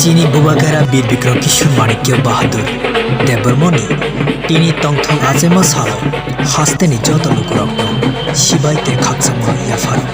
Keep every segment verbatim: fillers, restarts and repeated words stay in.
Chini Bubagra Bir Bikram Kishore Manikya Bahadur Debbarmani tini tongthok achaima salo hasteni joto lukurokno sibai tei khakchangma yapharo.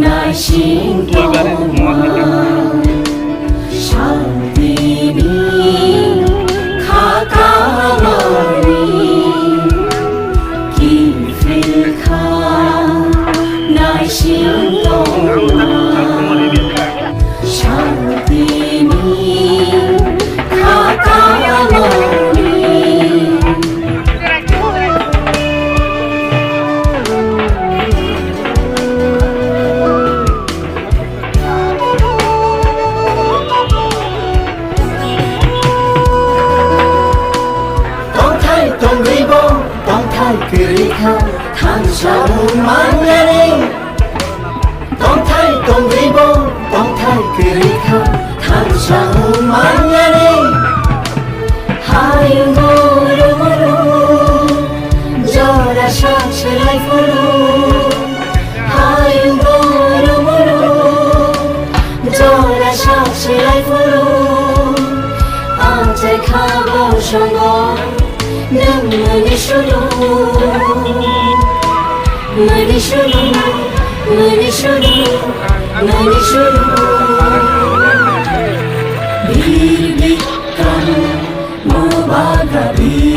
Naising tongma, santini kha kamani kiphilkha. Naising tongma, santini kha kamani. Tongthai tongwi bo tongthai kwrwi kha, thansa wng manliani. Tongthai tongwi bo tongthai kwrwi kha, thansa wng manliani. Hayung guru guru, jora sak selai phuru. Hayung guru guru, jora sak selai phuru. Ang chai kha bo songo, nwng mani sulu. Mani sulu, mani sulu, mani sulu. Bir Bikram, Bubagra Bir